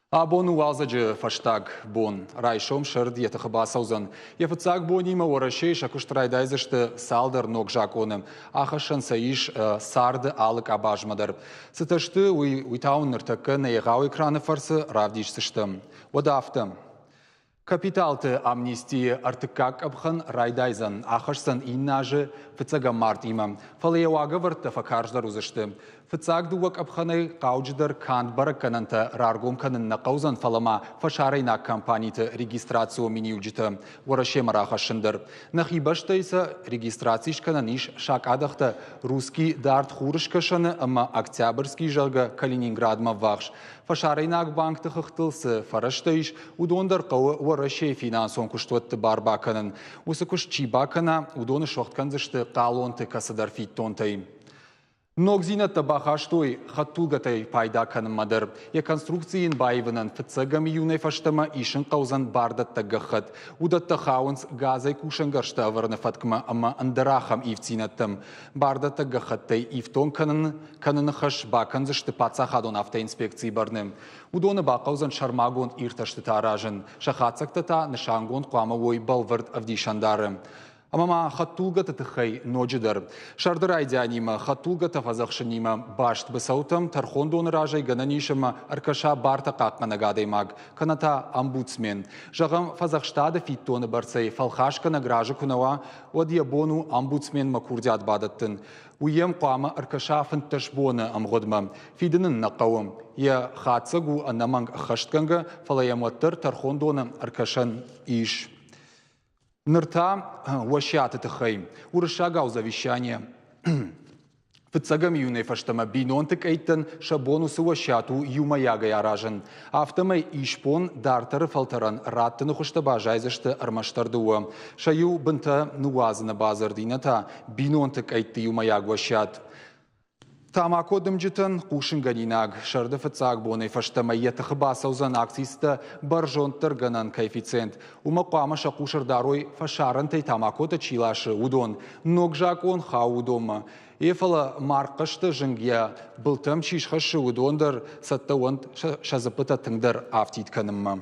Абон у уалдзӕджы фӕстаг бон. Райсом сӕрд йӕ тыхы бацӕудзӕн. Йӕ фыццаг бонимӕ Уӕрӕсейы сӕ куыст райдайдзысты цалдӕр ног закъоны. Ахӕссӕн сӕ ис царды алы къабазмӕ дӕр. Цытӕ сты, уый, уый та уын ныртӕккӕ нӕ егъау экраны фӕрцы равдисдзыстӕм. Уӕдӕ афтӕ. Капиталты амнистийы ӕртыккаг къӕпхӕн райдайдзӕн, ахӕсдзӕн иннӕ азы фыццӕгӕм мартъимӕ, фӕлӕ йӕ уагӕвӕрдтӕ фӕкарздӕр уыдзысты. Фыццаг дыууӕ къӕпхӕнӕй хъауджыдӕр канд бӕрӕггӕнӕнтӕ раргом кӕнын нӕ хъӕудзӕн, фӕлӕ ма фӕсарӕйнаг компаниты регистрацион миниуджытӕ Уӕрӕсемӕ рахӕссын дӕр. Нӕхи бӕстӕйы сӕ регистраци скӕнӕн ис сакъадӕхтӕ Русский дард хурыскӕсӕны ӕмӕ Октябрьский, зӕгъгӕ, Калининградмӕ ӕввахс. Фӕсарӕйнаг банкты хыгъдтыл цы фӕрӕзтӕ ис, уыдон дӕр хъӕуы Уӕрӕсейы финансон куыстуӕтты бар бакӕнын. Уыцы куыст чи бакӕна, уыдоны суӕгъд кӕндзысты хъалонты кӕцыдӕр фиддонтӕй. Ногдзинӕдтӕ бахастой хӕдтулгӕтӕй пайда кӕнынмӕ дӕр. Йӕ конструкци йын баивынӕн фыццӕгӕм июнӕй фӕстӕмӕ исын хъӕудзӕн бардӕттӕг гӕххӕтт. Уыдӕттӕ хауынц газӕй кусӕнгӕрзтӕ ӕвӕрыны фӕткмӕ ӕмӕ ӕндӕр ахӕм ивддзинӕдтӕм. Бардӕттӕг гӕххӕттӕй ифтонг кӕнын кӕныны хӕс бакӕндзысты паддзахадон автоинспекцийы бӕрны. Уыдоны бахъӕудзӕн сӕрмагонд иртӕстытӕ аразын, сӕ хатдзӕгтӕ та нысангонд хъуамӕ уой бӕлвырд ӕвдисӕндары. Ӕмӕ ма хӕдтулгӕты тыххӕй ноджыдӕр. Сӕрды райдианимӕ хӕдтулгӕтӕ фӕдзӕхсынимӕ баст быцӕутӕм тӕрхондоны разӕй гӕнӕн ис ӕмӕ ӕркӕса бартӕ хъахъхъӕнӕг адӕймаг, кӕнӕ та омбудсмен. Зӕгъӕм, фӕдзӕхстады фиддоны бӕрцӕй фӕлхасгӕнӕг разы куы нӕ уа, уӕд йӕ бон у омбудсменмӕ курдиат бадӕттын. Уый йӕм хъуамӕ ӕркӕса 15 боны ӕмгъуыдмӕ. Фидын ын нӕ хъӕуы. Йӕ хатдзӕг у ӕнӕмӕнг ӕххӕстгӕнгӕ, фӕлӕ йӕм уӕддӕр тӕрхондоны ӕркӕсӕн ис. Ныр та уӕсиаты тыххӕй. Уырыссагау завещание. Фыццӕгӕм июнӕй фӕстӕмӕ бинонты къӕйттӕн сӕ бон уыцы уӕсиат у иумӕйагӕй аразын. Афтӕмӕй исбон дарддӕры фӕлтӕрӕн раттыны хуызтӕ баззайдзысты ӕрмӕстдӕр дыууӕ. Сӕ иу бынтӕ ныууадзыны бадзырд, иннӕ та бинонты къӕйтты иумӕйаг уӕсиат. Тамако дымджытӕн хъусынгӕнинаг сӕрды фыццаг бонӕй фӕстӕмӕ йӕ тыхы бацӕудзӕн акцизтӕ бӕрзонддӕргӕнӕн коэффициент. Уымӕ хъуамӕ сӕ хъус ӕрдарой фӕсарӕнтӕй тамакотӕ чи ласы, уыдон. Ног закъон хауы уыдонмӕ. Е фӕлӕ маргхъӕстӕ зынг йӕ былтӕм чи схӕссы, уыдон дӕр цӕттӕ уӕнт сӕ дзыппытӕ тынгдӕр афтид кӕнынмӕ.